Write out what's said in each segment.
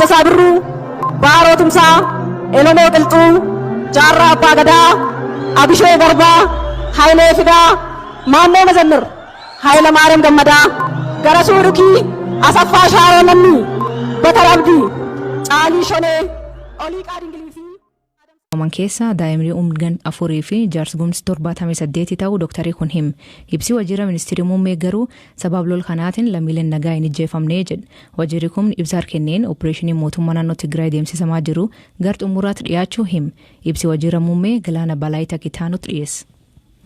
Taaddasaa Birruu, Baaroo Tumsaa, Elemoo Qilxuu, Jaarraa Abbaa Gadaa, Abishee Garbaa, Hayilee Fidaa, Maammoo Mazammir, Hayilamaariyaam Gammadaa, Garasuu Dhukii, Asaffaa Shaaroo Lammii, Bakar Abdii, Caalii Shonee, Oliiqaa Dingilii fi Qabaman keessaa daa'imni umriin 4 fi jaarsi gumsi 78 ta'uu dooktarii kun him. Ibsi waajjira ministeerri muummee garuu sabab lol kanaatiin lammiileen nagaa hin ijjeefamne jedhe. Waajjirri kun ibsa kenneen opereeshinii mootummaa naannoo Tigraay deemsisamaa jiru gara xumuraatti dhiyaachuu him. Ibsi waajjira muummee Galaana Balaayita Kitaanutti dhiyeessa.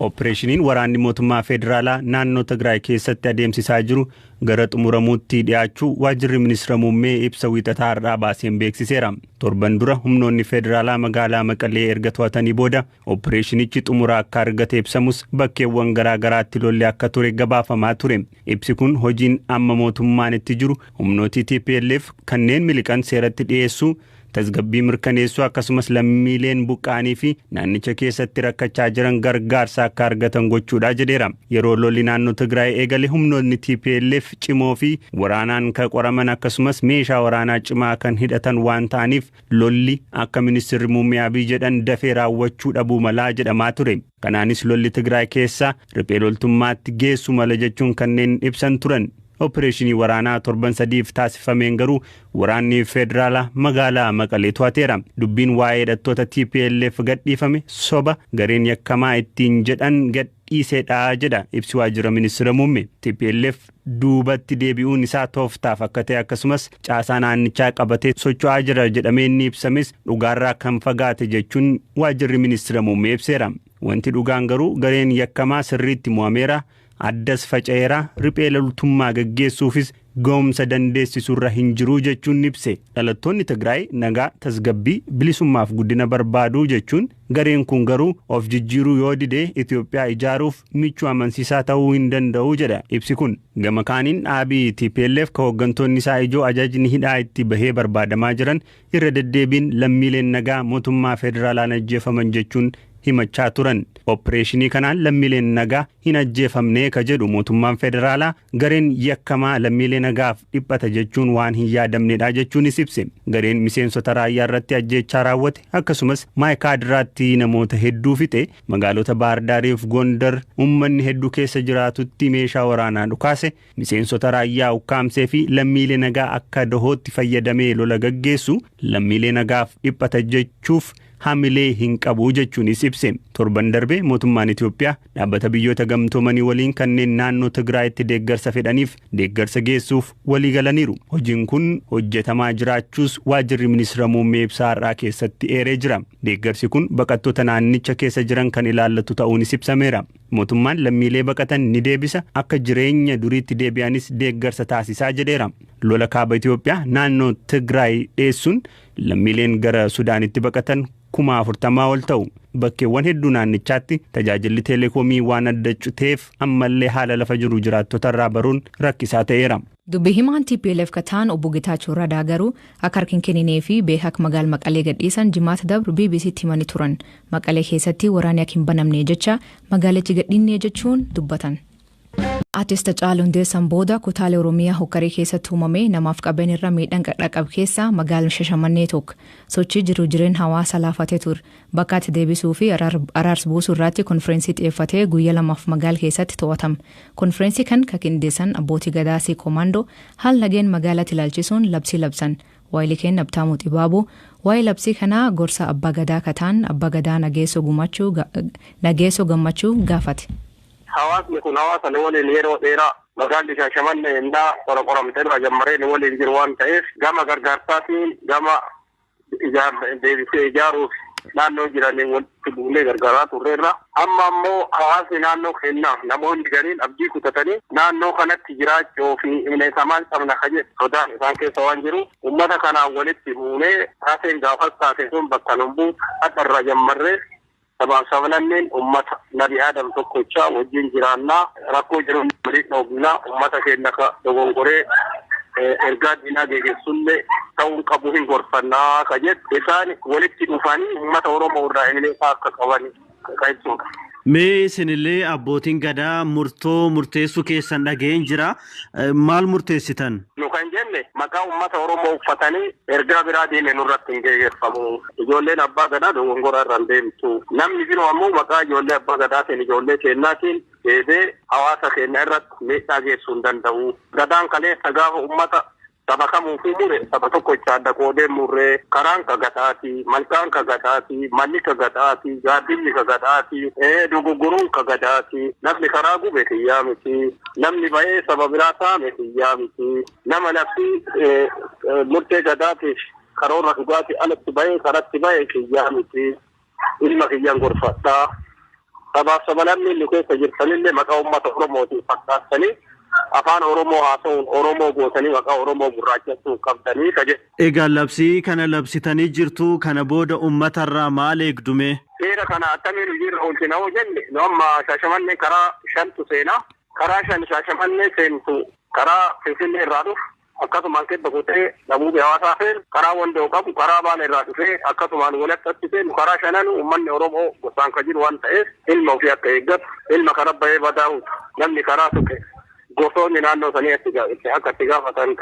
Opereeshiniin waraanni mootummaa federaalaa naannoo Tigraay keessatti adeemsisaa jiru gara xumuramuutti dhiyaachuu waajjirri ministeera muummee ibsa wiixataa har'aa baaseen beeksiseera. Torban dura humnoonni federaalaa magaalaa Maqalee erga to'atanii booda opereeshinichi xumura akka argate ibsamus, bakkeewwan garaa garaatti lolli akka ture gabaafamaa ture. Ibsi kun hojiin amma mootummaan itti jiru humnooti TPLF kanneen miliqan seeratti dhiyeessuu, tasgabbii mirkaneessuu, akkasumas lammiileen buqqa'anii fi naannicha keessatti rakkachaa jiran gargaarsa akka argatan gochuudha jedheera. Yeroo lolli naannoo Tigraay eegale humnoonni TPLF cimoo fi waraanaan kan qoraman, akkasumas meeshaa waraanaa cimaa kan hidhatan waan ta'aniif, lolli akka ministeerri muummee Abiy jedhan dafee raawwachuu dhabuu malaa jedhamaa ture. Kanaanis lolli Tigraay keessaa riphee loltummaatti geessu mala jechuun kanneen ibsan turan. Opereeshinii waraanaa torban 3f taasifameen garuu waraanni federaalaa magaalaa Maqalee to'ateera. Dubbiin waa'ee hidhattoota TPLF gadhiifame soba gareen yakkamaa ittiin jedhan gadhiisedha jedha ibsi waajjira ministeera muummee. TPLF duubatti deebi'uun isaa tooftaaf akka ta'e, akkasumas caasaa naannichaa qabatee socho'aa jira jedhamee inni ibsames dhugaarraa kan fagaate jechuun waajjirri ministeera muummee ibseera. Wanti dhugaan garuu gareen yakkamaa sirriitti mo'ameera, addas faca'eera, riphee loltummaa gaggeessuufis ga'umsa dandeessisurra hin jiru jechuun ibse. Dhalattoonni Tigraay nagaa, tasgabbii, bilisummaaf guddina barbaadu jechuun, gareen kun garuu of jijjiiruu yoo dide Itoophiyaa ijaaruuf michuu amansiisaa ta'uu hin danda'u jedha ibsi kun. Gama kaaniin dhaabii TPLF ka hooggantoonni isaa ijoo ajajni hidhaa itti bahee barbaadamaa jiran irra deddeebiin lammiileen nagaa mootummaa federaalaan ajjeefaman jechuun himachaa turan. Opereeshinii kanaan lammiileen nagaa hin ajjeefamne ka jedhu mootummaan federaalaa, gareen yakkamaa lammiilee nagaaf dhiphata jechuun waan hin yaadamnedha jechuunis ibse. Gareen miseensota raayyaa irratti ajjeechaa raawwate, akkasumas Maayikaadiraatti namoota hedduu fixe, magaalota Baardaariif Gondar uummanni hedduu keessa jiraatutti meeshaa waraanaa dhukaase, miseensota raayyaa ukkaamsee fi lammiilee nagaa akka dahootti fayyadamee lola gaggeessu lammiilee nagaaf dhiphata jechuuf hamilee hin qabu jechuunis ibse. Torban darbe mootummaan Itoophiyaa dhaabbata Biyyoota Gamtoomanii waliin kanneen naannoo Tigraayitti deeggarsa fedhaniif deeggarsa geessuuf walii galaniiru. Hojiin kun hojjetamaa jiraachuus waajjirri ministeera muummee ibsaa har'aa keessatti eeree jira. Deeggarsi kun baqattoota naannicha keessa jiran kan ilaallatu ta'uunis ibsameera. Mootummaan lammiilee baqatan ni deebisa, akka jireenya duriitti deebi'anis deeggarsa taasisaa jedheera. Lola kaaba Itoophiyaa naannoo Tigraay dheessuun lammiileen gara Sudaanitti baqatan 40,000 ol ta'u. Bakkeewwan hedduu naannichaatti tajaajilli teelekoomii waan adda citeef ammallee haala lafa jiru jiraattota irraa baruun rakkisaa ta'eera. Dubbi himaan TPLF kataan obbo Getaachoo Radaa garuu akka harka hin kenninee fi beekaa akka magaala Maqalee gadhiisan Jimaata dabru BBCtti himanii turan. Maqalee keessatti waraanni akka hin banamne jecha magaalichi gadhiinnee jechuun dubbatan. Artist Haacaaluu Hundeessaan booda kutaalee Oromiyaa hokkarii keessatti uumame namaaf qabeenya irra miidhaan qaqqabe keessaa magaalaan Shashamannee tokko. Sochii jiru jireenya hawaasa laafatee ture. Bakka itti deebisuu fi araarsa buusuu irratti konfireensii xiyyeeffatee guyyaa 2f magaala keessatti to'atama. Konfireensii kan ka qindeessan abbootii gadaa Siikoo haal nageen magaalatti ilaalchisuun labsii labsan. Waayilii keenya Abtaamuu Xibaaboo waa'ee labsii kanaa gorsa abbaa gadaa kataan abbaa gadaa Nageessoo Gammachuu gaafate. Hawaasni kun hawaasa nu waliin yeroo dheeraa magaalli Shaashamannee innaa qoramtee irraa jammaree nu waliin jiru waan ta'eef, gama gargaarsaatiin, gama deebisee ijaaruuf naannoo jiraniin walitti buunee gargaaraa turreerra. Amma ammoo hawaasni naannoo keenyaa namoonni gariin abdii kutatanii naannoo kanatti jiraachuu fi maal qabna ka jedhu sodaan isaan keessa waan jiru, uummata kanaan walitti buunee taateen gaafas taate sun bakka nun buutu akka irraa jammarree sabaaf sablammeen uummata Nabi Aadam tokkochaa wajjin jiraannaa, rakkoo jiru waliin dhoofnaa, uummata keenya ka dogongoree ergaa diinaa geggeessullee ta'uun qabu hin gorfannaa ka jedhu isaan walitti dhufanii uummata Oromoo irraa emilee akka qaban ka ibsudha. Mee isinillee abbootiin gadaa murtoo murteessuu keessan dhaga'een jira. Maal murteessitan? Nu kan jenne maqaa uummata Oromoo uffatanii ergaa biraa deeme nurratti hin geggeeffamu. Ijoolleen abbaa gadaa dogongora irra hin deemtu. Namni biroo ammoo maqaa ijoollee abbaa gadaatiin ijoollee keennaatiin deebee hawaasa keenya irratti miidhaa geessuu hin danda'u. Gadaan kaleessa gaafa uummata saba kamuufuu mure saba tokko itti adda qoodee murree karaan ka gadaati, malkaan ka gadaati, manni ka gadaati, gaaddinni ka gadaati, dogoggoruun ka gadaati, namni karaa gube kiyyaa miti, namni ba'ee saba biraa saame kiyyaa miti, nama nafsi murtee gadaatiif karoora dhugaatii alatti ba'ee karatti ba'ee kiyyaa miti, ilma kiyyaan gorfadhaa. Sabaaf sabalamni nu keessa jirtanillee maqaa uummata Oromootiin fakkaattanii afaan Oromoo haasa'uun Oromoo gootanii maqaa Oromoo gurraachessuu qabdanii ka jedhu. Egaa labsii kana labsitanii jirtu kana booda uummatarraa maal eegdume? Seera kana akkamiin hojiirra oolchina hoo jenne nu amma Shaashamannee karaa shantu seenaa. Karaa shan Shaashamannee seentu karaa Finfinnee irraa dhufu akkasumaan kibba kutee Dabuubee hawaasaa seenu karaa Wandoo qabu karaa Baale irraa dhufee akkasumaan walitti achi seenu karaa shananu uummanni Oromoo gosaan ka jiru waan ta'eef ilma ofii akka eeggatu ilma karaa bahee badaa'u namni karaa tuqe gosoonni naannoo sanii akka itti gaafatan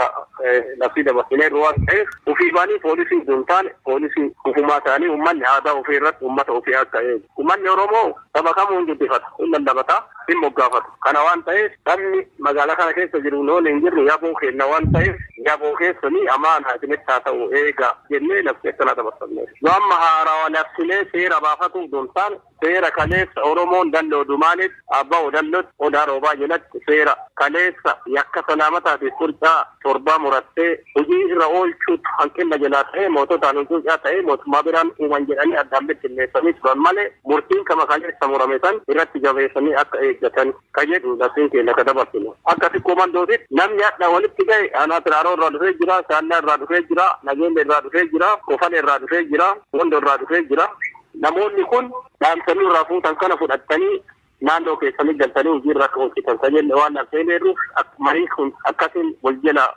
labsii dabarsineerru waan ta'eef ofii baanii poolisii hin taane poolisii ofumaa ta'anii uummanni aadaa ofii irratti uummata ofii akka eegu. Uummanni Oromoo saba kamuu hin guddifata, hin lallabata, hin moggaafatu. Kana waan ta'eef sabni magaalaa kana keessa jiru loon hin jirru yaboo kenna waan ta'eef yaboo keessanii amaanaa isinitti haa ta'u eegaa jennee labsii akkana dabarfanne. Nu amma haarawaa labsilee seera baafatu hin taane seera kaleessa Oromoon dalloo dumaanitti abbaa odallotti odaa roobaa jalatti seera kaleessa yakka salaamataatiif qurcaa torbaa murattee hojii irra oolchuutu hanqina jalaa ta'ee moototaan huncuucaa ta'ee mootummaa biraan uuman jedhanii addaan bittinneessanii turan malee murtiin kama kaleessa murame san irratti jabeessanii akka eeggatan ka jedhu labsiin keenya ka dabarsinu. Akka sikkoo mandootitti namni hadha walitti ga'e aanaa Siraaroo irraa dhufee jira, Saallaa irraa dhufee jira, Nageenya irraa dhufee jira, Kofale irraa dhufee jira, Wondoo irraa dhufee jira. Namoonni kun dhaamsanii irraa fuutan kana fudhatanii naannoo keessanii galtanii hojii irra akka hojjetan kan jenne waan labseeneerruuf marii kun akkasiin wal jala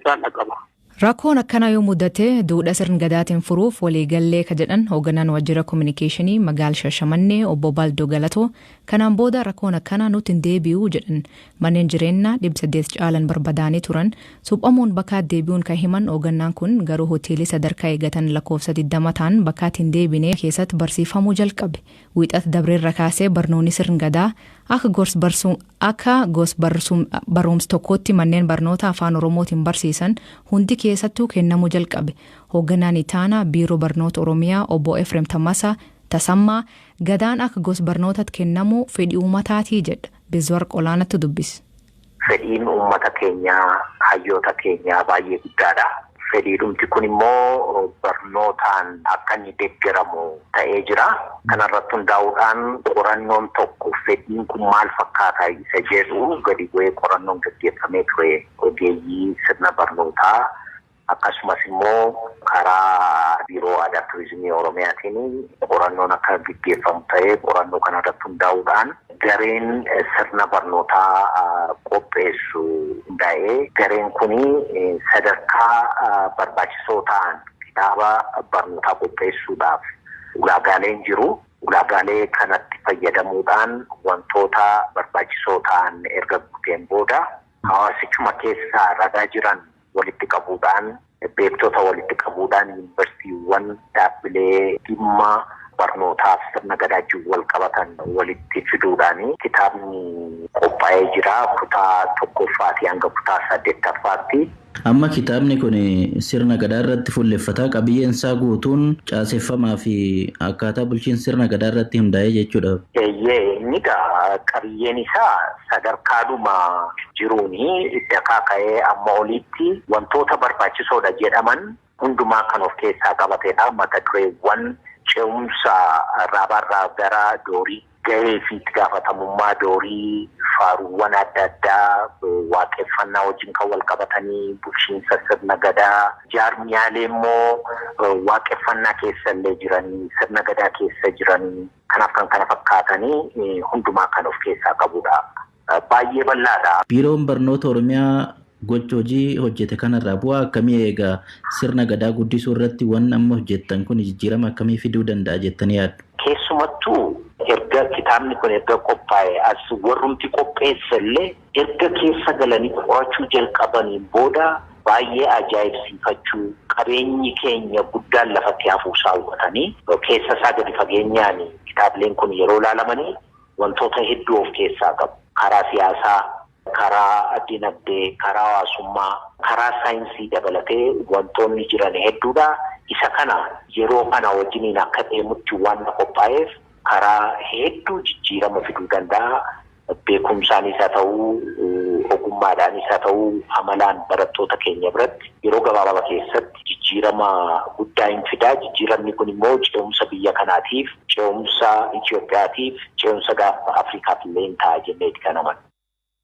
isaan dhaqqaba. Rakkoon akkanaa yoo mudate duudhaa sirna gadaatiin furuuf waliigallee ka jedhan hoogganaan waajjira kominikeeshinii magaala Shashamannee obbo Baldoo Galatoo kanaan booda rakkoon akkanaa nutti hin deebi'u jedhan. Manneen jireenyaa 800 caalan barbadaanii turan suphamuun bakka deebi'uun kan himan hoogganaan kun garuu hoteelii sadarkaa eeggatan lakkoofsa 20 ta'an bakka hin deebine keessatti barsiifamuu jalqabe. Wiixata dabreerra kaasee barnoonni sirna gadaa akka gos barumsa tokkotti manneen barnoota afaan Oromootiin barsiisan hundi keessattuu kennamuu jalqabe. Hoogganaan Itaanaa Biiroo Barnoota Oromiyaa obbo Efreem Tasammaa gadaan akka gos barnootatti kennamu fedhii uummataatii jedha. Bizwar Olaanatti dubbise. Fedhiin uummata keenyaa hayyoota keenyaa baay'ee guddaadha. Fedhiidhumti kun immoo barnootaan akka inni deeggaramu ta'ee jira. Kanarratti hundaa'uudhaan qorannoon tokko fedhiin kun maal fakkaata isa jedhu gadi bu'ee qorannoon gaggeeffamee ture ogeeyyii sirna barnootaa akkasumas immoo karaa biiroo aadaa turizimii Oromiyaatiin qorannoon akka gaggeeffamu ta'ee qorannoo kanarratti hundaa'uudhaan gareen sirna barnootaa qopheessu hundaa'ee gareen kuni sadarkaa barbaachisoo ta'an kitaaba barnootaa qopheessuudhaaf ulaagaaleen jiru. Ulaagaalee kanatti fayyadamuudhaan wantoota barbaachisoo ta'an erga guuteen booda hawaasichuma keessaa ragaa jiran walitti qabuudhaan beektota walitti qabuudhaan yuunivarsiitiiwwan dhaabbilee dhimma barnootaaf sirna gadaajiin wal qabatan walitti fiduudhaan kitaabni qophaa'ee jira kutaa tokkoffaatii hanga kutaa saddeettaffaatti. Amma kitaabni kun sirna gadaa irratti fuulleffata. Qabiyyeen isaa guutuun caaseffamaa fi akkaataa bulchiinsa sirna gadaa irratti hundaa'ee jechuudha. Eeyyee inni egaa qabiyyeen isaa sadarkaadhuma jiruuni dakaa ka'ee amma olitti wantoota barbaachisoodha jedhaman hundumaa kan of keessaa qabatedha. Mata dureewwan ce'umsa raabaarraa gara doorii gahee fi itti gaafatamummaa doorii faaruuwwan adda addaa waaqeffannaa wajjin kan wal qabatanii bulchiinsa sirna gadaa jaarmiyaalee immoo waaqeffannaa keessa illee jiranii sirna gadaa keessa jiranii kanaaf kan kana fakkaatanii hundumaa kan of keessaa qabudha. Baay'ee bal'aadha. Biiroon Barnoota Oromiyaa gocha hojii hojjete kanarraa bu'aa akkamii eegaa sirna gadaa guddisuu irratti waan amma hojjettan kun jijjiirama akkamii fiduu danda'a jettanii yaaddu? Keessumattuu erga Erga kitaabni kun erga qophaa'e as warrumti qopheesse illee erga keessa galanii qorachuu jalqabaniin booda baay'ee ajaa'ibsiifachuu, qabeenyi keenya guddaan lafatti hafuusaa hubatanii keessa isaa gadi fageenyaan kitaabileen kun yeroo ilaalamanii wantoota hedduu of keessaa qabu. Karaa siyaasaa, karaa dinagdee, karaa hawaasummaa, karaa saayinsii dabalatee wantoonni jiran hedduudha. Isa kana yeroo kana wajjiniin akka deemutti waan qophaa'eef karaa hedduu jijjiirama fiduu danda'a. Beekumsaanis haa ta'uu, ogummaadhaanis haa ta'uu, amalaan barattoota keenya biratti yeroo gabaabaa keessatti jijjiirama guddaa hin fidaa. Jijjiiramni kun immoo ce'umsa biyya kanaatiif, ce'umsa Itoophiyaatiif, ce'umsa gaafa Afrikaaf illee hin ta'a jenneeti kan amanu.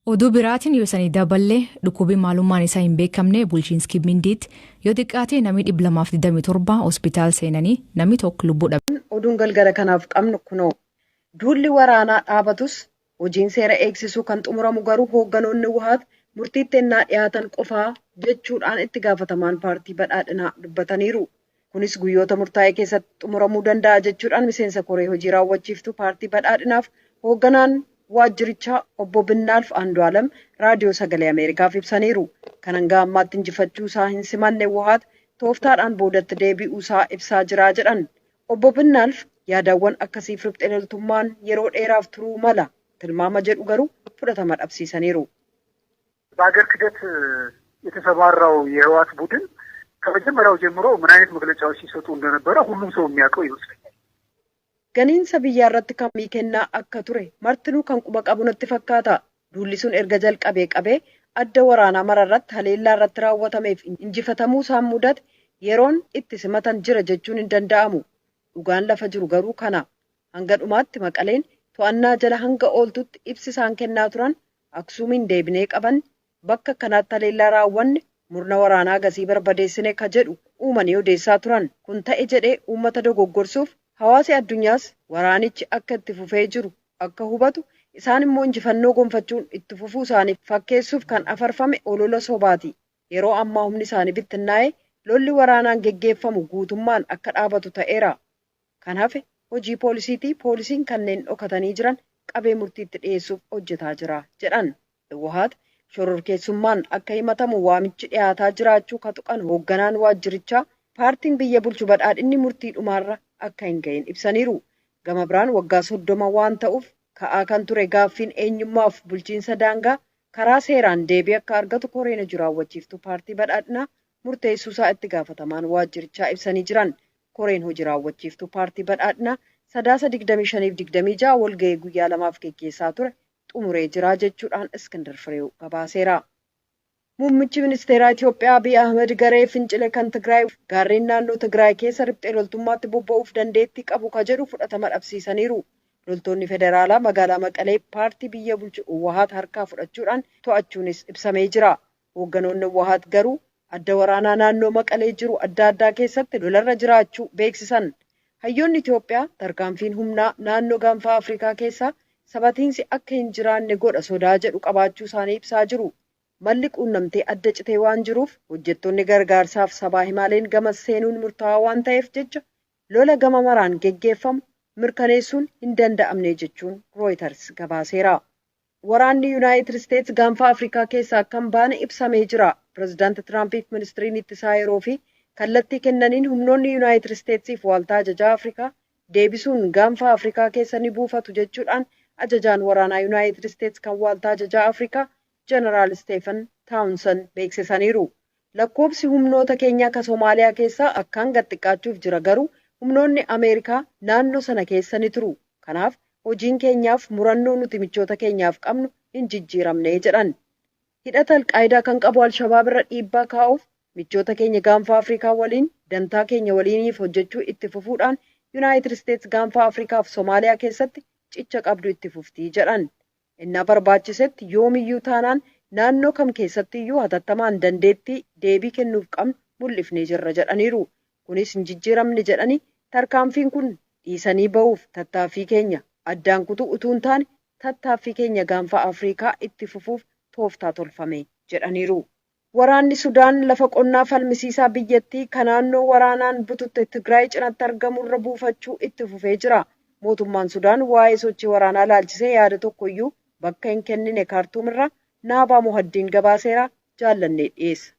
Oduu biraatiin yoo sanii daballee, dhukkubi maalummaan isaa hin beekamne bulchiinsi Mindiitti yoo xiqqaate namni 227 hospitaal seenanii namni tokko lubbuu dhabe. Oduun galgala kanaaf qabnu kunoo. Duulli waraanaa dhaabatus, hojiin seera eegsisuu kan xumuramu garuu hoogganoonni Wahaat murtiitti ennaa dhiyaatan qofaa jechuudhaan itti gaafatamaan paartii badhaadhinaa dubbataniiru. Kunis guyyoota murtaa'e keessatti xumuramuu danda'a jechuudhaan miseensa koree hojii raawwachiiftuu paartii badhaadhinaaf hoogganaan waajjirichaa obbo Binnaalf Andu'aalam Raadiyoo Sagalee Ameerikaaf ibsaniiru. Kan hanga ammaatti injifachuu isaa hin simanne Wahaat tooftaadhaan boodatti deebi'uu isaa ibsaa jira jedhan. Obbo Binnaalf yaadawwan akkasiif riphxee loltummaan yeroo dheeraaf turuu mala tilmaama jedhu garuu fudhatama dhabsiisaniiru. በሀገር ክህደት የተሰማራው የህወሓት ቡድን ከመጀመሪያው ጀምሮ ምን አይነት መግለጫዎች ሲሰጡ እንደነበረ ሁሉም ሰው የሚያውቀው ይመስለኛል። Ganiinsa biyyaa irratti kamii kennaa akka ture martinuu kan quba qabu natti fakkaata. Duulli sun erga jalqabee qabee adda waraanaa mara irratti haleellaa irratti raawwatameef injifatamuu isaan mudate yeroon itti simatan jira jechuun hin danda'amu. Dhugaan lafa jiru garuu kana. Hanga dhumaatti Maqaleen to'annaa jala hanga ooltutti ibsi isaan kennaa turan Aksuumiin deebinee qaban, bakka kanaatti haleellaa raawwanne, murna waraanaa gasii barbadeessine ka jedhu uumanii odeessaa turan. Kun ta'e jedhee uummata dogoggorsuuf, hawaasi addunyaas waraanichi akka itti fufee jiru akka hubatu, isaan immoo injifannoo gonfachuun itti fufuu isaanii fakkeessuuf kan afarfame olola sobaati. Yeroo ammaa humni isaanii bittinnaa'ee lolli waraanaan geggeeffamu guutummaan akka dhaabatu ta'eera. Kan hafe hojii poolisiitii, poolisiin kanneen dhokatanii jiran qabee murtiitti dhiyeessuuf hojjetaa jira jedhan. Wahaat shororkeessummaan akka himatamu waamichi dhiyaataa jiraachuu ka tuqan hoogganaan waajjirichaa, paartiin biyya bulchu badhaadhinni murtii dhumaarra akka hin gahin ibsaniiru. Gama biraan waggaa 30 waan ta'uuf ka'aa kan ture gaaffiin eenyummaaf bulchiinsa daangaa karaa seeraan deebii akka argatu koreen hojii raawwachiiftuu paartii badhaadhinaa murteessuusaa itti gaafatamaan waajjirichaa ibsanii jiran. Koreen hojii raawwachiiftuu paartii badhaadhinaa Sadaasa 25 fi 26 walga'ii guyyaa lamaaf geggeessaa ture xumuree jira jechuudhaan Iskindar Fireew gabaaseera. Muummichi ministeeraa Itoophiyaa Abiy Ahmed garee fincile kan Tigraay gaarreen naannoo Tigraay keessa riphxee loltummaatti bobba'uuf dandeettii qabu ka jedhu fudhatama dhabsiisaniiru. Loltoonni federaalaa magaalaa Maqalee paartii biyya bulchu Wahaat harkaa fudhachuudhaan to'achuunis ibsamee jira. Hoogganoonni Wahaat garuu adda waraanaa naannoo Maqalee jiru adda addaa keessatti lolarra jiraachuu beeksisan. Hayyoonni Itoophiyaa tarkaanfiin humnaa naannoo gaanfa Afrikaa keessaa sabatiinsi akka hin jiraanne godha sodaa jedhu qabaachuu isaanii ibsaa jiru. Malli quunnamtee adda citee waan jiruuf, hojjettoonni gargaarsaaf sabaa himaaleen gama seenuun murtaa'aa waan ta'eef jecha lola gama maraan geggeeffamu mirkaneessuun hin danda'amne jechuun Reuters gabaaseera. Waraanni Yuunaayitid Isteets gaanfa Afrikaa keessaa akka hin baane ibsamee jira. Pireezidaanti Tiraampiif ministiriin ittisaa yeroo fi kallattii kennaniin humnoonni Yuunaayitid Isteetsiif waaltaa ajajaa Afrikaa deebisuun gaanfa Afrikaa keessa ni buufatu jechuudhaan ajajaan waraanaa Yuunaayitid Isteets kan waaltaa ajajaa Afrikaa Jeneraal Steefan Taawunsan beeksisaniiru. Lakkoobsi humnoota keenyaa ka Somaaliyaa keessaa akkaan gad xiqqaachuuf jira, garuu humnoonni Ameerikaa naannoo sana keessa ni turu. Kanaaf hojiin keenyaaf murannoo nuti michoota keenyaaf qabnu hin jijjiiramne jedhan. Hidhata Alqaayidaa kan qabu Alshabaab irra dhiibbaa kaa'uuf michoota keenya gaanfa Afrikaa waliin dantaa keenya waliiniif hojjechuu itti fufuudhaan Yuunaayitid Isteets gaanfa Afrikaa fi Somaaliyaa keessatti cicha qabdu itti fuftii jedhan. Innaa barbaachisetti yoomiyyuu taanaan naannoo kam keessatti iyyuu hatattamaan dandeettii deebii kennuuf qabnu mul'ifnee jirra jedhaniiru. Kunis hin jijjiiramne jedhanii, tarkaanfiin kun dhiisanii ba'uuf tattaaffii keenya addaan kutuu utuu hin taane tattaaffii keenya gaanfa Afrikaa itti fufuuf tooftaa tolfame jedhaniiru. Waraanni Sudaan lafa qonnaa falmisiisaa biyyattii kan naannoo waraanaan bututte Tigraay cinatti argamurra buufachuu itti fufee jira. Mootummaan Sudaan waa'ee sochii waraanaa laalchisee yaada tokkoyyuu bakka hin kennine. Kaartuumirraa Naabaa Muhaddiin gabaaseera, Jaallannee dhiyeessa.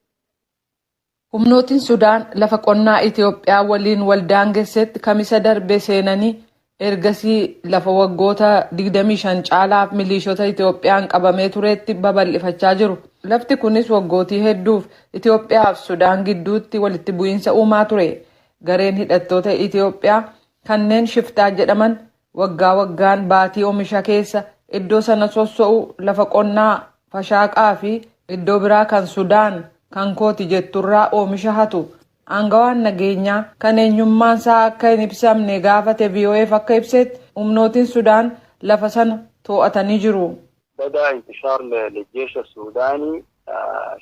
Humnootiin Sudaan lafa qonnaa Itoophiyaa waliin wal daangessetti Kamisa darbe seenanii ergasii lafa waggoota 25 caalaaf milishoota Itoophiyaan qabamee turetti babal'ifachaa jiru. Lafti kunis waggootii hedduuf Itoophiyaa fi Sudaan gidduutti walitti bu'iinsa uumaa ture. Gareen hidhattoota Itoophiyaa kanneen shiftaa jedhaman waggaa waggaan baatii oomisha keessa iddoo sana sosso'u, lafa qonnaa Fashaaqaa fi iddoo biraa kan Sudaan kan kooti jetturraa oomisha hatu. Aangawaan nageenyaa kan eenyummaan isaa akka hin ibsamne gaafate VOAf akka ibsetti, humnootiin Sudaan lafa sana to'atanii jiru. بدأ انتشار للجيش السوداني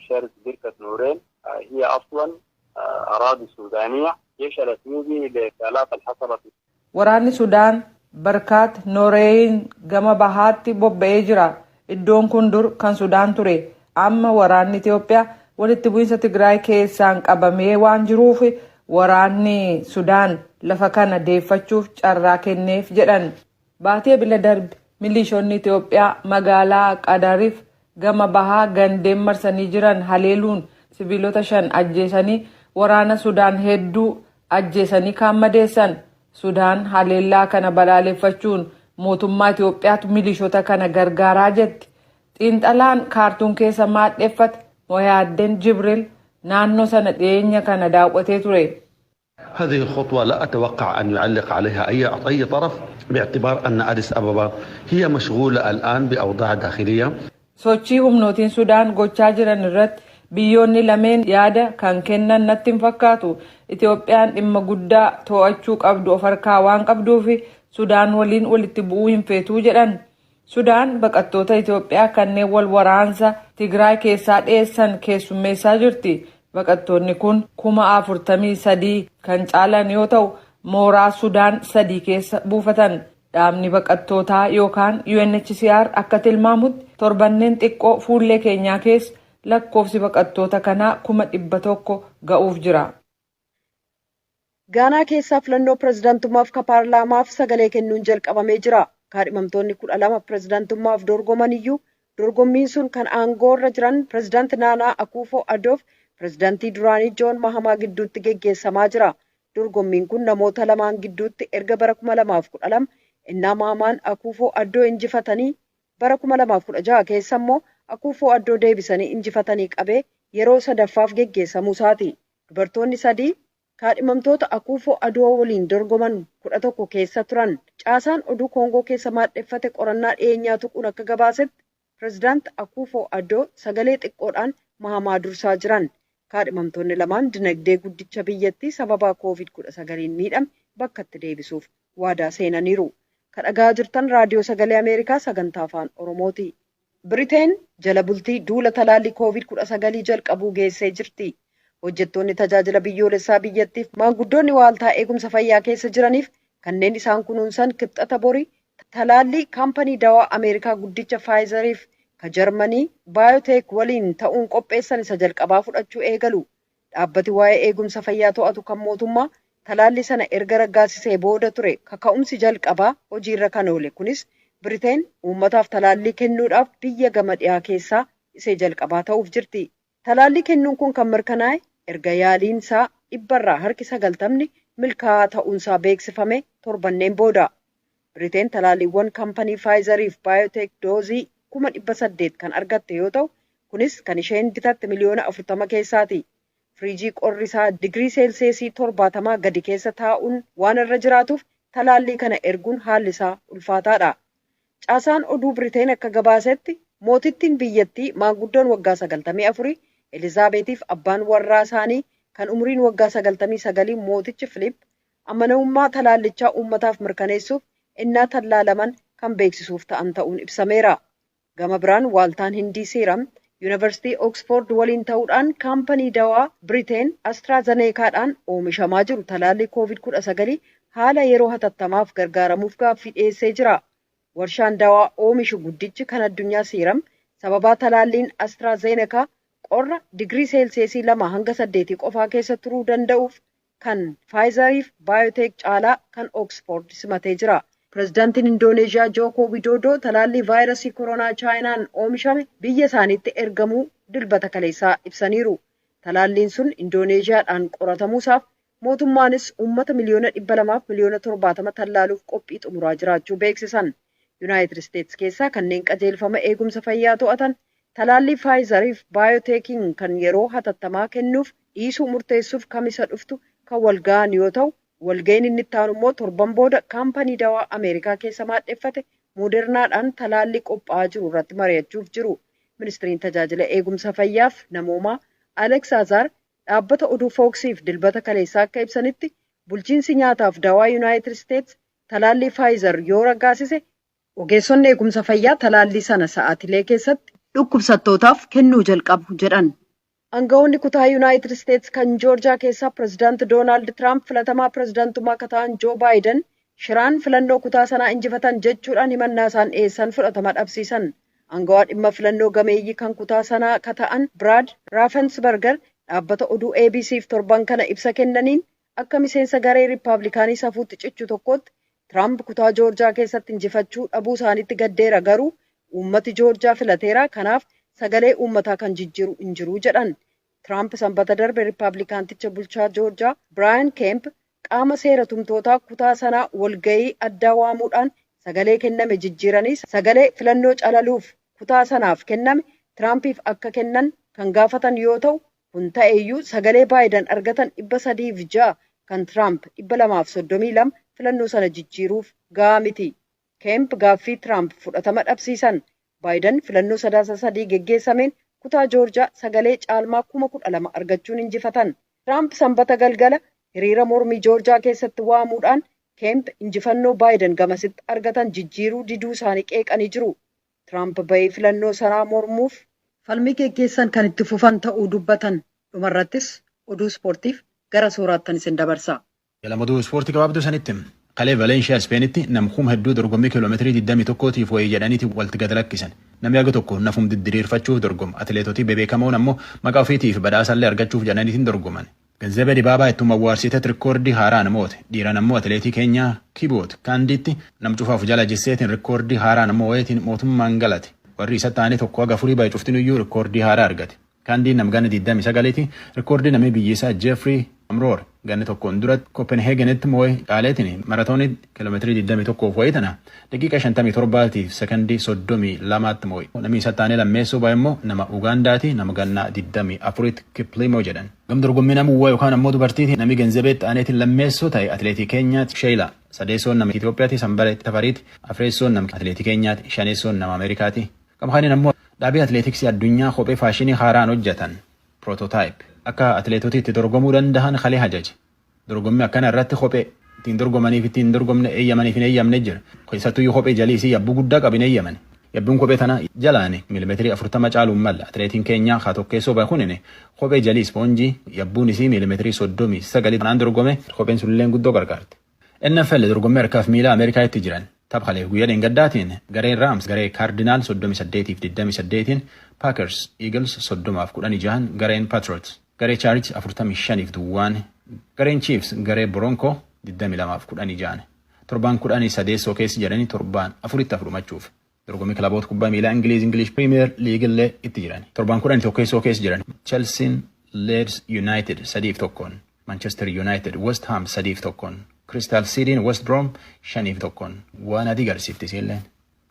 شرق بركة نورين، هي أصلا أراضي سودانية. الجيش الأثيوبي للآلاف اللي حصلت Waraanni Sudaan Barkaat Nooreeyin gama bahaatti bobba'ee jira. Iddoon kun dur kan Sudaan ture. Amma waraanni Itoophiyaa walitti bu'iinsa Tigraay keessaan qabamee waan jiruuf, waraanni Sudaan lafa kana deeffachuuf carraa kenneef jedhan. Baatee bila darbe milishoonni Itoophiyaa magaalaa Qadariif gama bahaa gandeen marsanii jiran haleeluun sibiilota shan ajjeesanii, waraana Sudaan hedduu ajjeesanii kaan madeessan. Sudaan haleellaa kana balaaleffachuun mootummaa Itoophiyaatu milishoota kana gargaaraa jetti. Xiinxalaan Kaartuun keessa maadheffate Moyaaddeen Jibril naannoo sana dhiyeenya kana daawwatee ture. هذه الخطوة لا أتوقع أن يعلق عليها أي طرف، باعتبار أن أديس أبابا هي مشغولة الآن بأوضاع داخلية. Sochii humnootiin Sudaan gochaa jiran irratti biyyoonni lameen yaada kan kennan natti hin fakkaatu. Itoophiyaan dhimma guddaa to'achuu qabdu of harkaa waan qabduuf Sudaan waliin walitti bu'uu hin feetuu jedhan. Sudaan baqattoota Itoophiyaa kanneen wal waraansa Tigraay keessaa dheessan keessummeessaa jirti. Baqattoonni kun 43,000 kan caalan yoo ta'u, mooraa Sudaan sadii keessa buufatan. Dhaabni baqattootaa yookaan UNHCR akka tilmaamutti, torbanneen xiqqoo fuullee keenyaa keessa lakkoofsi baqattoota kanaa 100,000 ga'uuf jira. Gaanaa keessaa filannoo pirezidaantummaaf ka paarlaamaaf sagalee kennuun jalqabamee jira. Kaadhimamtoonni 12 pirezidaantummaaf dorgoman iyyuu, dorgommiin sun kan aangoo irra jiran pirezidaanti Naanaa Akuufoo Adoof pirezidaantii duraanii Joon Mahamaa gidduutti geggeessamaa jira. Dorgommiin kun namoota lamaan gidduutti erga bara 2012 innaa Mahamaan Akuufoo Addoo injifatanii, bara 2016 keessa immoo Akuufoo Addoo deebisanii injifatanii qabee yeroo sadaffaaf geggeessamuu isaati. Dubartoonni sadii kaadhimamtoota Akuufoo Adoo waliin dorgoman 11 keessa turan. Caasaan oduu Koongoo keessa maadheffate qorannaa dhiyeenyaa tuquun akka gabaasetti, pirezidaanti Akuufoo Addoo sagalee xiqqoodhaan Mahamaa dursaa jiran. Kaadhimamtoonni lamaan dinagdee guddicha biyyattii sababaa Koovid-19 miidhame bakkatti deebisuuf waadaa seenaniiru. Kan dhagaa jirtan Raadiyoo Sagalee Ameerikaa sagantaa Afaan Oromooti. Biriteen jala bultii duula talaallii Koovid-19 jalqabuu geessee jirti. Hojjettoonni tajaajila biyyoolessaa biyyattiif, maanguddoonni waaltaa eegumsa fayyaa keessa jiraniif kanneen isaan kunuunsan Kibxata borii talaallii kaampanii dawaa Ameerikaa guddicha Faayizariif ka Jarmanii Baayoteek waliin ta'uun qopheessan isa jalqabaa fudhachuu eegalu. Dhaabbati waa'ee eegumsa fayyaa to'atu kan mootummaa talaallii sana erga raggaasisee booda ture kaka'umsi jalqabaa hojiirra kan oole. Kunis Biriteen uummataaf talaallii kennuudhaaf biyya gama dhiyaa keessaa isee jalqabaa ta'uuf jirti. Talaallii kennuun kun kan mirkanaa'e erga yaaliinsaa 90% milkaa'aa ta'uunsaa beeksifame torbanneen booda. Biriteen talaalliiwwan kaampanii Faayizariif Baayoteek doozii 800,000 kan argatte yoo ta'u, kunis kan isheen bitatte 40 miliyoona keessaati. Firiijii qorri isaa digirii seelseesii 70 gadi keessa taa'uun waan irra jiraatuuf talaallii kana erguun haalli isaa ulfaataadha. Caasaan oduu Biriteen akka gabaasetti, mootittiin biyyattii maanguddoon waggaa 94 Elizaabeetiif abbaan warraa isaanii kan umriin waggaa 99 mootichi Filiip amanamummaa talaallichaa uummataaf mirkaneessuuf innaa tallaalaman kan beeksisuuf ta'an ta'uun ibsameera. Gama biraan waaltaan Hindii Siiram Yuunivarsiitii Oksfoord waliin ta'uudhaan kaampanii dawaa Biriteen Astraazaneekaadhaan oomishamaa jiru talaallii Koovid-19 haala yeroo hatattamaaf gargaaramuuf gaaffii dhiyeessee jira. Warshaan dawaa oomishu guddichi kan addunyaa Siiram sababaa talaalliin Astraazeneekaa qorra digirii seelseesii 2 hanga 8 qofaa keessa turuu danda'uuf kan Faayizariif Baayoteek caalaa kan Oksfoord simatee jira. Pireezidaantiin Indooneeshiyaa Jookoo Widoodoo talaallii vaayirasii koronaa Chaayinaan oomishame biyya isaaniitti ergamuu Dilbata kaleessaa ibsaniiru. Talaalliin sun Indooneeshiyaadhaan qoratamuusaaf mootummaanis uummata 270,000,000 tallaaluuf qophii xumuraa jiraachuu beeksisan. Yuunaayitid Isteetsi keessaa kanneen qajeelfama eegumsa fayyaa to'atan talaallii Faayizariif Baayooteekiin kan yeroo hatattamaa kennuuf dhiisuu murteessuuf Kamisa dhuftu kan wal ga'an yoo ta'u, walga'iin inni itti aanu immoo torban booda kaampanii dawaa Ameerikaa keessa maadheffate Moodernaadhaan talaallii qophaa'aa jiru irratti mari'achuuf jiru. Ministiriin tajaajila eegumsa fayyaaf namoomaa Aleks Azaar dhaabbata oduu Fooksiif Dilbata kaleessaa akka ibsanitti, bulchiinsi nyaataaf dawaa Yuunaayitid Isteetsi talaallii Faayizar yoo raggaasise, ogeessonni eegumsa fayyaa talaallii sana sa'aatilee keessatti dhukkubsattootaaf kennuu jalqabu jedhan. Aangawoonni kutaa Yuunaayitid Isteetsi kan Joorjaa keessaa pireezidaanti Doonaald Tiraamp filatamaa pireezidaantummaa akka ta'an Joo Baayiden shiraan filannoo kutaa sanaa injifatan jechuudhaan himannaa isaan dhiyeessan fudhatama dhabsiisan. Aangawaa dhimma filannoo gameeyyii kan kutaa sanaa akka ta'an Biraad Raafensberger dhaabbata oduu ABCf torban kana ibsa kennaniin, akka miseensa garee Riippaabilikaanii safuutti cichu tokkotti Tiraamp kutaa Joorjaa keessatti injifachuu dhabuu isaaniitti gaddeera, garuu uummati Joorjaa filateera, kanaaf sagalee uummataa kan jijjiiru hin jiru jedhan. Tiraamp Sanbata darbe Riippaabilikaanticha bulchaa Joorjaa Biraayan Keemp qaama seera tumtootaa kutaa sanaa walgahii addaa waamuudhaan sagalee kenname jijjiiranii sagalee filannoo calaluuf kutaa sanaaf kenname Tiraampiif akka kennan kan gaafatan yoo ta'u, kun ta'eyyuu sagalee Baayidan argatan 306 kan Tiraamp 232 filannoo sana jijjiiruuf gahaa miti. Keemp gaaffii Tiraamp fudhatama dhabsiisan. Baayidan filannoo Sadaasa 3 geggeessameen kutaa Joorjaa sagalee caalmaa 12,000 argachuun injifatan. Tiraamp Sanbata galgala hiriira mormii Joorjaa keessatti waamuudhaan Keemp injifannoo Baayidan gamasitti argatan jijjiiruu diduu isaanii qeeqanii jiru. Tiraamp bahii filannoo sanaa mormuuf falmii geggeessan kan itti fufan ta'uu dubbatan. Dhumarrattis oduu ispoortiif gara sooraattan isin dabarsa. Oduu ispoortii gabaabduu sanitti, kalee Valeenshiyaa Ispeenitti namkuum hedduu dorgommii kiiloomeetirii 21tiif wayii jedhaniiti walitti gad lakkisan. Namni haga tokko nafum didiriirfachuuf dorgoma. Atileetotii bebeekamoon ammoo maqaa ofiitiif badhaasallee argachuuf jedhaniitiin dorgoman. Ganzebe Dibaabaa ittuma awwaarsiteet rikoordii haaraan moote. Dhiiran ammoo atileetii Keenyaa Kiboot Kaandiitti nam cufaaf jala jisseetiin rikoordii haaraan moo'eetiin mootummaan galate. Warri isa ta'anii tokko haga afurii baay'ee cuftinuyyuu rikoordii haaraa argate. Kaandiin nam ganna 29ti, rikoordii namni biyyisaa Jeefrii Amroor ganni tokkoon duratti Kopenheegenitti moo'e caaleetiin maratoonii kiiloomeetirii 21 wayii tana daqiiqa 57 sekondii 32tti moo'e. Namni isa taanee lammeessuu baay'ee immoo nama Ugaandaati, nama gannaa 24tti Kiplimoo jedhan. Gam dorgommii nama uwwaa yookaan ammoo dubartiiti namni Ganzabeetti aaneetiin lammeessuu ta'e atileetii Keenyaati Sheeyila. Sadeessoon nama Itoophiyaati Sanbare Tafariiti. Afreessoon nama atileetii Keenyaati. Shaneessoon nama Ameerikaati. Gamkaaniin ammoo dhaabii atileetiksii addunyaa kophee faashinii haaraan hojjetan prototype akka atileetotii itti dorgomuu danda'an kalee hajaje. Dorgommii akkana irratti kophee ittiin dorgomaniif ittiin dorgomne eeyyamaniif hin eeyyamne jira. Keessattuu kophee jalii isii yabbuu guddaa qabin eeyyaman. Yabbuun kophee tana jalaan miilimeetirii 40 caaluun malla. Atileetiin Keenyaa haa tokkeessoo bahe kunin kophee jalii ispoonjii yabbuun isii miilimeetirii 39 kanaan dorgome, kopheen sunillee guddoo gargaarte. NFL dorgommii harkaaf miilaa Ameerikaa itti jiran. Taphalee guyyaa dheengaddaatiin gareen Raams garee Kaardinaal 38-28, Packers Eagles 30-16, gareen Patriots garee Chargers 45-0, gareen Chiefs garee Bronco 22-16. Torbaan 13 keessa jedhanii torbaan afuritti afurmachuuf. Dorgommii kilaboota kubbaa miilaa Ingiliiz, English Premier League illee itti jiran. Torbaan 11 keessa jiran, Chelsea Leeds United 3-1, Manchester United West Ham 3-1, Crystal Cityin West Brom 5-1 waan adii garsiifti isiilleen.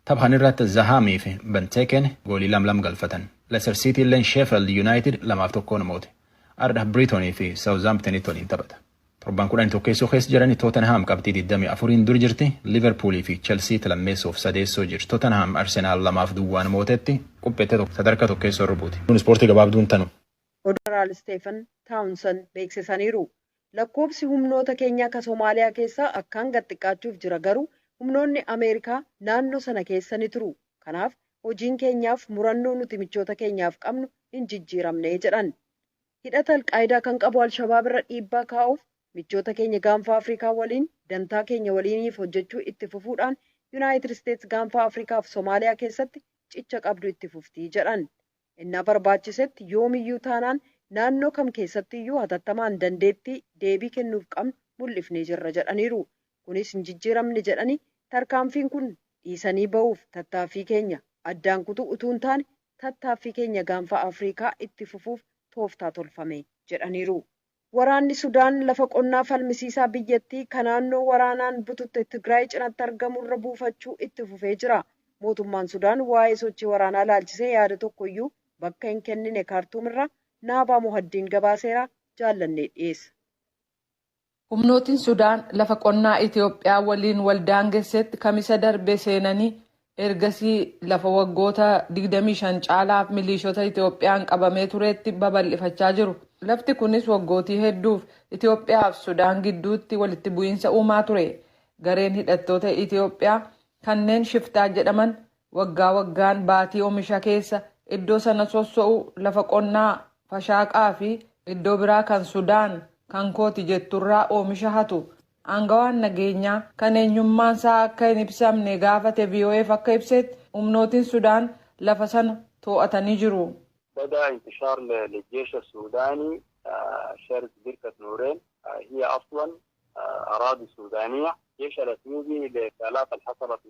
Taphan irratti Zahaamii fi Benteken goolii lam lam galfatan. Leicester City illeen Sheffield United 2-1 moote. Arda Brightonii fi Southamptonitti waliin taphata. Torbaan 11 keessa jiran, Tottenham qabxii 24 dur jirti. Liverpoolii fi Chelsea lammeessoof sadeessoo jirti. Tottenham Arsenaal 2-0 mootetti qopheette sadarkaa tokkeessoo irra buuti. Ispoortii gabaabduun tanu. Jeneraal Steefan Taawunsan beeksisaniiru. Lakkoobsi humnoota keenyaa ka Somaaliyaa keessaa akkaan gad xiqqaachuuf jira, garuu humnoonni Ameerikaa naannoo sana keessa ni turu. Kanaaf hojiin keenyaaf murannoo nuti michoota keenyaaf qabnu hin jijjiiramne jedhan. Hidhata Alqaayidaa kan qabu Alshabaab irra dhiibbaa kaa'uuf michoota keenya Gaanfa Afrikaa waliin dantaa keenya waliiniif hojjechuu itti fufuudhaan Yuunaayitid Isteets Gaanfa Afrikaa fi Somaaliyaa keessatti cicha qabdu itti fuftii jedhan. Innaa barbaachisetti yoomiyyuu taanaan naannoo kam keessatti iyyuu hatattamaan dandeettii deebii kennuuf qabnu mul'ifnee jirra jedhaniiru. Kunis hin jijjiiramne jedhanii. Tarkaanfiin kun dhiisanii ba'uuf tattaaffii keenya addaan kutuu utuu hin taane tattaaffii keenya gaanfa Afrikaa itti fufuuf tooftaa tolfame jedhaniiru. Waraanni Sudaan lafa qonnaa falmisiisaa biyyattii kan naannoo waraanaan bututte Tigraay cinatti argamurra buufachuu itti fufee jira. Mootummaan Sudaan waa'ee sochii waraanaa laalchisee yaada tokkoyyuu bakka hin kennine. Kaartuumirraa Naabaa Muhaddiin gabaaseera, Jaallannee dhiyeessa. Humnootiin Sudaan lafa qonnaa Itoophiyaa waliin wal daangessetti Kamisa darbe seenanii ergasii lafa waggoota 25 caalaaf milishoota Itoophiyaan qabamee turetti babal'ifachaa jiru. Lafti kunis waggootii hedduuf Itoophiyaa fi Sudaan gidduutti walitti bu'iinsa uumaa ture. Gareen hidhattoota Itoophiyaa kanneen shiftaa jedhaman waggaa waggaan baatii oomisha keessa iddoo sana sosso'u, lafa qonnaa Fashaaqaa fi iddoo biraa kan Sudaan kan kooti jetturraa oomisha hatu. Aangawaan nageenyaa kan eenyummaan isaa akka hin ibsamne gaafate VOAf akka ibsetti, humnootiin Sudaan lafa sana to'atanii jiru. بدأ انتشار للجيش السوداني شرق بركة نورين، هي أصلا أراضي سودانية. الجيش الأثيوبي للآلاف اللي حصلت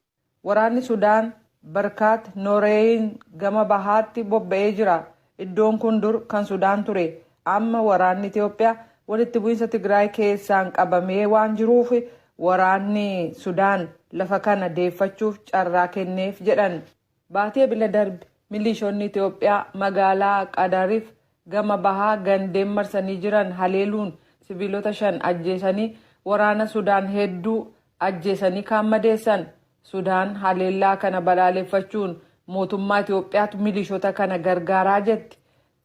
Waraanni Sudaan Barkaat Nooreeyin gama bahaatti bobba'ee jira. Iddoon kun dur kan Sudaan ture. Amma waraanni Itoophiyaa walitti bu'iinsa Tigraay keessaan qabamee waan jiruuf waraanni Sudaan lafa kana deeffachuuf carraa kenneef jedhan. Baatee bila darbe milishoonni Itoophiyaa magaalaa Qadariif gama bahaa gandeen marsanii jiran haleeluun sibiilota shan ajjeesanii, waraana Sudaan hedduu ajjeesanii kaan madeessan. Sudaan haleellaa kana balaaleffachuun mootummaa Itoophiyaatu milishoota kana gargaaraa jetti.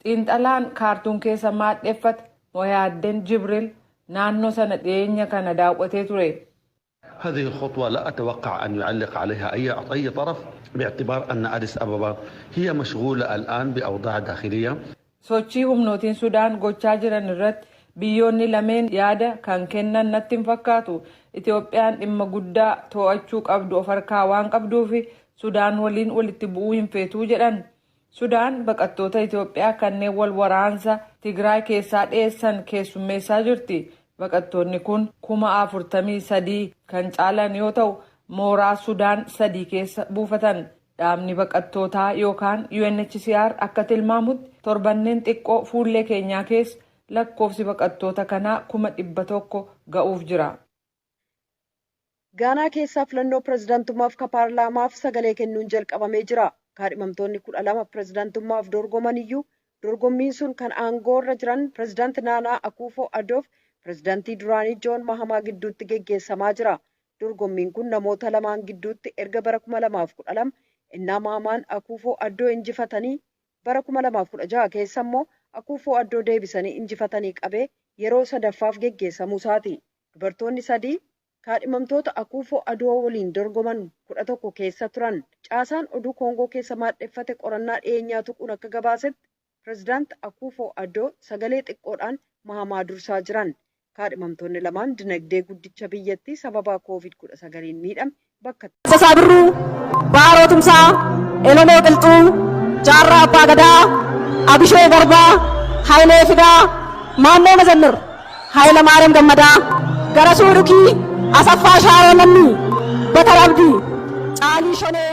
Xiinxalaan Kaartuun keessa maadheffate Moyaaddeen Jibril naannoo sana dhiyeenya kana daawwatee ture. هذه الخطوة لا أتوقع أن يعلق عليها أي طرف، باعتبار أن أديس أبابا هي مشغولة الآن بأوضاع داخلية. Sochii humnootiin Sudaan gochaa jiran irratti biyyoonni lameen yaada kan kennan natti hin fakkaatu. Itoophiyaan dhimma guddaa to'achuu qabdu of harkaa waan qabduuf Sudaan waliin walitti bu'uu hin feetuu jedhan. Sudaan baqattoota Itoophiyaa kanneen wal waraansa Tigraay keessaa dheessan keessummeessaa jirti. Baqattoonni kun 43,000 kan caalan yoo ta'u, mooraa Sudaan sadii keessa buufatan. Dhaabni baqattootaa yookaan UNHCR akka tilmaamutti, torbanneen xiqqoo fuullee keenyaa keessa lakkoofsi baqattoota kanaa 100,000 ga'uuf jira. Gaanaa keessaa filannoo pirezidaantummaaf ka paarlaamaaf sagalee kennuun jalqabamee jira. Kaadhimamtoonni 12 pirezidaantummaaf dorgoman iyyuu, dorgommiin sun kan aangoorra jiran pirezidaanti Naanaa Akuufoo Adoof pirezidaantii duraanii Joon Mahamaa gidduutti geggeessamaa jira. Dorgommiin kun namoota lamaan gidduutti erga bara 2012 innaa Mahamaan Akuufoo Addoo injifatanii, bara 2016 keessa immoo Akuufoo Addoo deebisanii injifatanii qabee yeroo sadaffaaf geggeessamuu isaati. Dubartoonni sadii kaadhimamtoota Akuufoo Adoo waliin dorgoman 11 keessa turan. Caasaan oduu Koongoo keessa maadheffate qorannaa dhiyeenyaa tuquun akka gabaasetti, pirezidaant Akuufoo Addoo sagalee xiqqoodhaan Mahamaa dursaa jiran. Kaadhimamtoonni lamaan dinagdee guddicha biyyattii sababaa COVID-19n miidhame bakka Taaddasaa Birruu, Baaroo Tumsaa, Elemoo Qilxuu, Jaarraa Abbaa Gadaa, Abishee Garbaa, Hayilee Fidaa, Maannoo Mazammir, Hayila Maariyaam Gammadaa, Garasuu Dhukii, Asaffaa Shaaroo Lammii, Batar Abdii, Caalii Shonee.